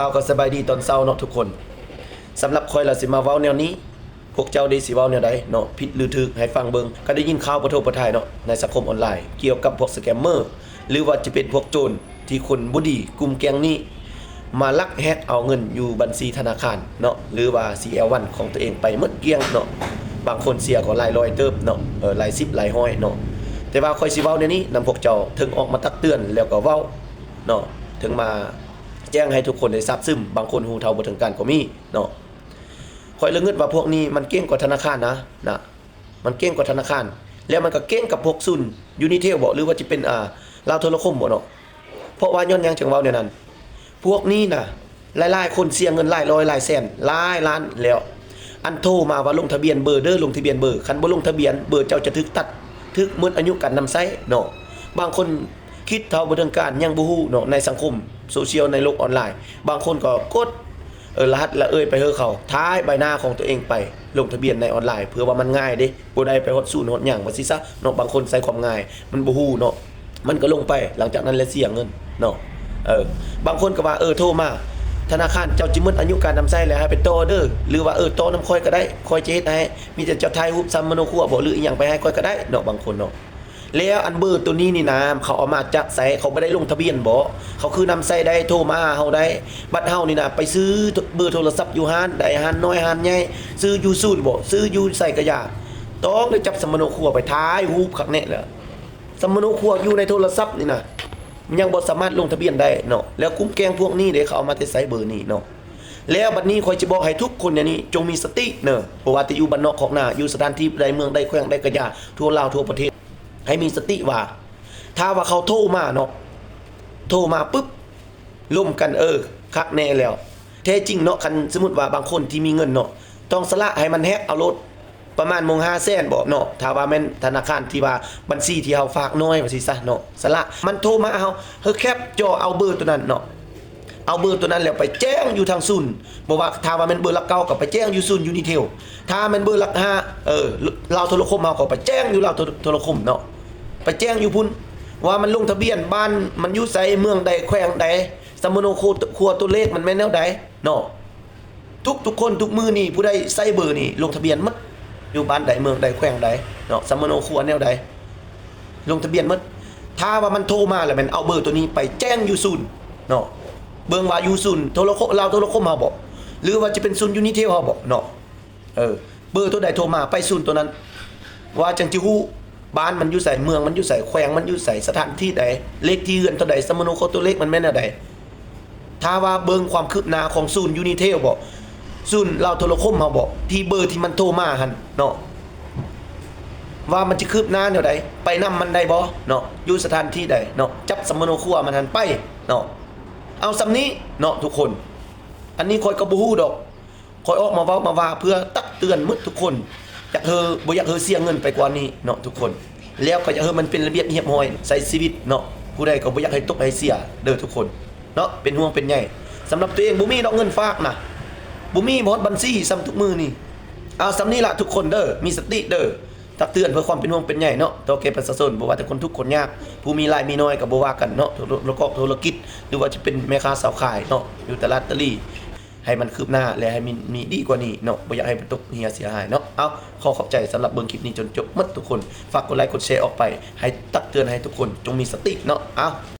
ເອົາ ກໍສະບາຍດີຕອນເຊົ້າເນາະທຸກຄົນ. ສຳລັບຂ້ອຍລະຊິມາເວົ້າແນວນີ້ ພວກເຈົ້າເດຊິເວົ້າແນວໃດເນາະ ຜິດຫຼືຖືກໃຫ້ຟັງເບິ່ງ. ກໍໄດ້ຍິນຂ່າວປະໂທປະໄທເນາະ ໃນສັງຄົມອອນລາຍ ກ່ຽວກັບພວກສະແກມເມີ ຫຼືວ່າຈະເປັນພວກໂຈນທີ່ຄົນບໍ່ດີ ກຸ່ມແກ້ງນີ້ມາລັກແຮັກເອົາເງິນຢູ່ບັນຊີທະນາຄານເນາະ ຫຼືວ່າ ຊີແອລວັນ ຂອງຕົວເອງໄປໝົດກ້ຽງເນາະ. ບາງຄົນເສຍກໍຫຼາຍຮ້ອຍເຕີບເນາະ ເອີ ຫຼາຍສິບຫຼາຍຮ້ອຍເນາະ. ແຕ່ວ່າຂ້ອຍຊິເວົ້າແນວນີ້ນຳພວກເຈົ້າ ເຖິງອອກມາຕັກເຕືອນແລ້ວກໍເວົ້າເນາະ ເຖິງມາແຈ້ງໃຫ້ທຸກຄົນໄດ້ຊາບຊຶມ. ບາງຄົນຮູ້ເທົ່າບໍ່ເຖິງການກໍມີເນາະ. ຂ້ອຍລະງຶດວ່າພວກນີ້ມັນເກັ່ງກວ່າທະນາຄານນະ ນະ ມັນເກັ່ງກວ່າທະນາຄານ ແລ້ວມັນກໍເກັ່ງກັບພວກສູນຢູນິເທວບໍ ຫຼືວ່າຈະເປັນ ອ່າ ລາວໂທລະຄົມບໍເນາະ. ເພາະວ່າຍ້ອນຫຍັງຈຶ່ງເວົ້າແນວນັ້ນ? ພວກນີ້ນະ ຫຼາຍໆຄົນເສຍເງິນຫຼາຍຮ້ອຍຫຼາຍແສນຫຼາຍລ້ານແລ້ວ. ອັນໂທມາວ່າລົງທະບຽນເບີເດີ ລົງທະບຽນເບີ ຄັນບໍ່ລົງທະບຽນ ເບີເຈົ້າຈະຖືກຕັດ ຖືກໝົດອາຍຸການນຳໃຊ້ເນາະ. ບາງຄົນຄິດເທົ່າບໍ່ເຖິງການ ຍັງບໍ່ຮູ້ເນາະ ໃນສັງຄົມໂຊຊຽວ ໃນໂລກອອນລາຍ ບາງຄົນກໍກົດ ເອີ ລະຫັດລະເອີຍໄປໃຫ້ເຂົາ ຖ່າຍໃບໜ້າຂອງຕົວເອງໄປລົງທະບຽນໃນອອນລາຍ ເພື່ອວ່າມັນງ່າຍເດ້ ບໍ່ໄດ້ໄປຮອດສູນຮອດຫຍັງວ່າຊີ້ຊະເນາະ. ບາງຄົນໃຊ້ຄວາມງ່າຍ ມັນບໍ່ຮູ້ເນາະ ມັນກໍລົງໄປ ຫຼັງຈາກນັ້ນແລ້ວເສຍເງິນເນາະ. ເອີ ບາງຄົນກໍວ່າ ເອີ ໂທມາທະນາຄານ ເຈົ້າຈະໝົດອາຍຸການນຳໃຊ້ແລ້ວ ໃຫ້ໄປຕໍ່ເດີ ຫຼືວ່າ ເອີ ຕໍ່ນຳຂ້ອຍກໍໄດ້ ຂ້ອຍຈະເຮັດໃຫ້ ມີແຕ່ເຈົ້າຖ່າຍຮູບສຳມະໂນຄົວບໍ ຫຼືອີ່ຫຍັງໄປໃຫ້ຂ້ອຍກໍໄດ້ເນາະ ບາງຄົນເນາະ. ແລ້ວອັນເບີໂຕນີ້ນີ້ນະ ເຂົາເອົາມາຈາກໃສ? ເຂົາບໍ່ໄດ້ລົງທະບຽນບໍ? ເຂົາຄືນຳໃຊ້ໄດ້ ໂທມາຫາເຮົາໄດ້. ບັດເຮົານີ້ນະ ໄປຊື້ເບີໂທລະສັບຢູ່ຮ້ານໃດ ຮ້ານນ້ອຍ ຮ້ານໃຫຍ່ ຊື້ຢູ່ສູນບໍ ຊື້ຢູ່ໃສກະຢ່າ ຕ້ອງໄດ້ຈັບສຳມະໂນຄົວໄປຖ່າຍຮູບຄັກແນ່ແຫຼະ. ສຳມະໂນຄົວຢູ່ໃນໂທລະສັບນີ້ນະ ຍັງບໍ່ສາມາດລົງທະບຽນໄດ້ເນາະ. ແລ້ວກຸ່ມແກ້ງພວກນີ້ເດ້ ເຂົາເອົາມາແຕ່ໃສເບີນີ້ເນາະ? ແລ້ວບັດນີ້ຂ້ອຍຈະບອກໃຫ້ທຸກຄົນແນວນີ້ ຈົ່ງມີສະຕິເນີ ບໍ່ວ່າແຕ່ຢູ່ບ້ານນອກຄອກນາ ຢູ່ສະຖານທີ່ໃດ ເມືອງໃດ ແຂວງໃດກະຢ່າ ທົ່ວລາວທົ່ວປະເທດ ໃຫ້ມີສະຕິວ່າ ຖ້າວ່າເຂົາໂທມາເນາະ ໂທມາປຶບ ລົມກັນ ເອີ ຄັກແນ່ແລ້ວ. ແທ້ຈິງເນາະ ຄັນສົມມຸດວ່າບາງຄົນທີ່ມີເງິນເນາະ ຕ້ອງສະຫຼະໃຫ້ມັນແຮັກເອົາໂລດ ປະມານມົງຫ້າແສນບໍເນາະ. ຖ້າວ່າແມ່ນທະນາຄານທີ່ວ່າ ບັນຊີທີ່ເຮົາຝາກນ້ອຍວ່າຊີ້ຊະເນາະ ສະຫຼະ ມັນໂທມາຫາເຮົາ ເຮົາແຄັບຈໍເອົາເບີໂຕນັ້ນເນາະ ເອົາເບີໂຕນັ້ນແລ້ວໄປແຈ້ງຢູ່ທາງສູນ ບໍ່ວ່າ ຖ້າວ່າແມ່ນເບີຫຼັກເກົ້າກໍໄປແຈ້ງຢູ່ສູນຢູນິເທວ ຖ້າແມ່ນເບີຫຼັກຫ້າ ເອີ ລາວໂທລະຄົມເຮົາກໍໄປແຈ້ງຢູ່ລາວໂທ ໂທລະຄົມເນາະ ໄປແຈ້ງຢູ່ພຸ້ນ ວ່າມັນລົງທະບຽນ ບ້ານມັນຢູ່ໃສ ເມືອງໃດ ແຂວງໃດ ສຳມະໂນຄົວຕົວເລກມັນແມ່ນແນວໃດເນາະ. ທຸກໆຄົນທຸກມື້ນີ້ ຜູ້ໃດໃຊ້ເບີນີ້ລົງທະບຽນໝົດ ຢູ່ບ້ານໃດ ເມືອງໃດ ແຂວງໃດເນາະ ສຳມະໂນຄົວແນວໃດ ລົງທະບຽນໝົດ. ຖ້າວ່າມັນໂທມາແລ້ວ ແມ່ນເອົາເບີໂຕນີ້ໄປແຈ້ງຢູ່ສູນເນາະ ເບິ່ງວ່າຢູ່ສູນໂທລະຄົມ ລາວໂທລະຄົມເຮົາບໍ ຫຼືວ່າຈະເປັນສູນຢູນິເທວເຮົາບໍເນາະ. ເອີ ເບີໂຕໃດໂທມາ ໄປສູນໂຕນັ້ນ ວ່າຈັ່ງຈະຮູ້ ບ້ານມັນຢູ່ໃສ ເມືອງມັນຢູ່ໃສ ແຂວງມັນຢູ່ໃສ ສະຖານທີ່ໃດ ເລກທີ່ເຮືອນເທົ່າໃດ ສຳມະໂນຄົວຕົວເລກມັນແມ່ນແນວໃດ. ຖ້າວ່າເບິ່ງຄວາມຄືບໜ້າຂອງສູນຢູນິເທວບໍ ສູນລາວໂທລະຄົມເຮົາບໍ ທີ່ເບີທີ່ມັນໂທມາຫັ້ນເນາະ ວ່າມັນຈະຄືບໜ້າແນວໃດ ໄປນຳມັນໄດ້ບໍເນາະ ຢູ່ສະຖານທີ່ໃດເນາະ ຈັບສຳມະໂນຄົວມັນຫັ້ນໄປເນາະ. ເອົາສ່ຳນີ້ເນາະທຸກຄົນ ອັນນີ້ຂ້ອຍກໍບໍ່ຮູ້ດອກ ຂ້ອຍອອກມາເວົ້າມາວ່າເພື່ອຕັກເຕືອນໝົດທຸກຄົນ ຢາກເຮີ ບໍ່ຢາກເຮີເສຍເງິນໄປກວ່ານີ້ເນາະທຸກຄົນ ແລ້ວກໍຢາກເຮີມັນເປັນລະບຽບຮຽບຮ້ອຍໃຊ້ຊີວິດເນາະ. ຜູ້ໃດກໍບໍ່ຢາກໃຫ້ຕົກໃຫ້ເສຍເດີທຸກຄົນເນາະ ເປັນຫ່ວງເປັນໃຍ. ສຳລັບຕົວເອງບໍ່ມີດອກເງິນຝາກນະ ບໍ່ມີຮອດບັນຊີສ່ຳທຸກມື້ນີ້. ເອົາສ່ຳນີ້ລະທຸກຄົນເດີ ມີສະຕິເດີ ຕັກເຕືອນເພື່ອຄວາມເປັນຫ່ວງເປັນໃຍເນາະ ຕໍ່ແກ່ປະຊາຊົນ ບໍ່ວ່າແຕ່ຄົນທຸກຄົນຍາກ ຜູ້ມີຫຼາຍມີນ້ອຍກໍບໍ່ວ່າກັນເນາະ ທຸລະກອບທຸລະກິດ ຫຼືວ່າຈະເປັນແມ່ຄ້າຊາວຂາຍເນາະ ຢູ່ຕະຫຼາດຕະຫຼີ່ ໃຫ້ມັນຄືບໜ້າ ແລະ ໃຫ້ມີ ມີດີກວ່ານີ້ເນາະ ບໍ່ຢາກໃຫ້ມັນຕົກເຫຍເສຍຫາຍເນາະ. ເອົາ ຂໍຂອບໃຈສຳລັບເບິ່ງຄລິບນີ້ຈົນຈົບໝົດທຸກຄົນ ຝາກກົດໄລກົດແຊອອກໄປ ໃຫ້ຕັກເຕືອນໃຫ້ທຸກຄົນຈົ່ງມີສະຕິເນາະ. ເອົາ